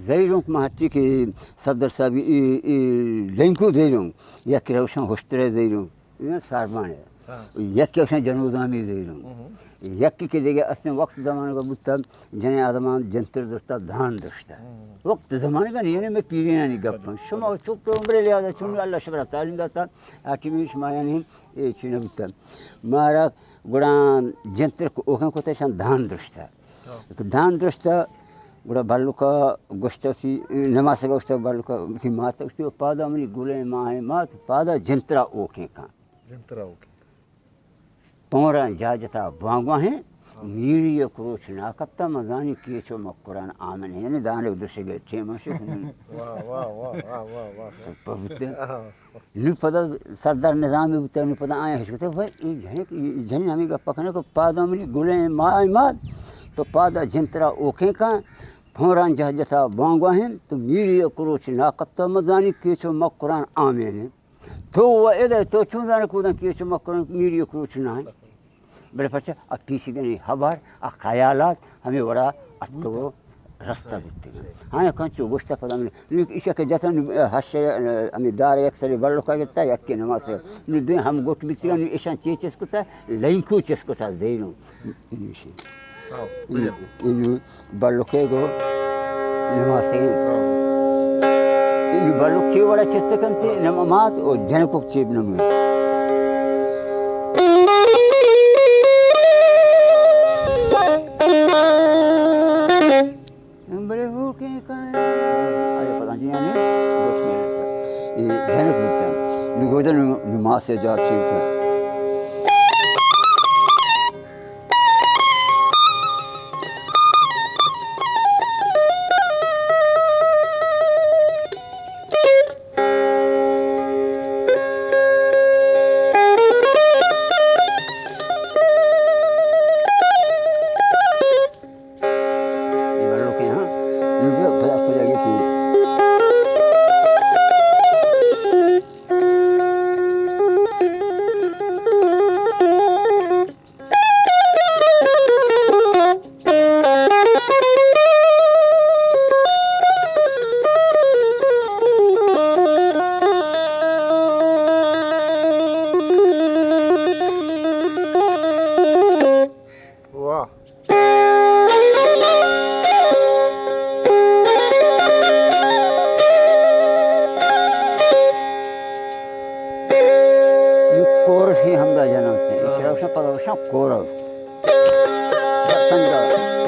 زہیرونک ما ہرچی کہ صفدر صاحب ای، ای لینکو زہیرونک، یکی روشن ہشترے زہیرونک، اینا ساربان ہے۔ ہاں۔ یکی روشن جنودامی زہیرونک۔ ہم۔ یکی کہ دیگه اصلاً وقت زمانگا بوتا، جنین آدمان جنتر درشتا، دان درشتا۔ ہم۔ وقت زمانگا نہیں، یعنی میں پیرینانی گپ ہم۔ شما چوک تو عمر لحاظا چون اللہ شمارا تعلیم داتا، حاکمی شما یعنی اے چی نہ بوتا۔ مارا گڑا جنتر اوکن کتا شان دان درشتا۔ ہاں۔ کہ دان درشتا، گڑا بلوکا گوشتا سی، نماسگا گوشتا بلوکا سی ماتا گوشتی، پادا منی گلیں ماہیں مات، پادا جنترا اوکیں کن۔ جنترا اوکیں کن۔ پوراں جاجتا بانگواہیں، ہاں۔ میری یک روچ ناکپتا، مزانی کیچو مکران آمن۔ یعنی دانک درشگے ٹیم شکنی۔ واہ، واہ، واہ، واہ، واہ، واہ۔ سپر بوتے۔ ہاں۔ نوں پدا سردار نظامی بوتگ، نوں پدا آیاں ہشکتگ، وے اے جنک، اے جنین ہمے گپ کنگ کہ پادا منی گلیں ماہ مات، تو پادا جنترا اوکیں کن، پھوراں جہ جتا بانگواہیں، تو میری یک روچ ناکپتا، مزانی کیچو مکران آمین۔ تو و ادے تو چون زانے کودن کیچو مکران میری یک روچ نہ ایں۔ بلے پرچا آ پیسیگیں ہبر، آ خیالات ہمے وڑا اتکگ و رستہ بوتگ۔ ہاں، کنچو گوشتہ پدا من، نوں ایشا کہ جتن ہش، ہمے دار یک سری بلوکا گتا، یکی نماز۔ نوں دوئیں ہم گٹ بیتگا، نوں ایشان چے چست کتا، لینکو چست کتا، زینو۔ نوشی۔ ہاں، بڑھیا۔ انو بلوکے گو نماسے۔ ہاں۔ انو بلوک چی وڑا چست کنتے، نماز او جنکو چی نماز۔ بلے ہو کے کائے۔ آیا پتا جی آنے، گوش میں رہتا۔ یہ جنک بوتا۔ نو گوشتا نو، نماز سے جا چی بوتا۔ یہ بلوکے ہاں، یہ بھی بڑا کجا گئی تھی۔ واہ۔ یہ کورس ہی ہمدا جناتے ہیں۔ ہاں۔ شرف سے پدا وشاں کورس۔ پتنگا۔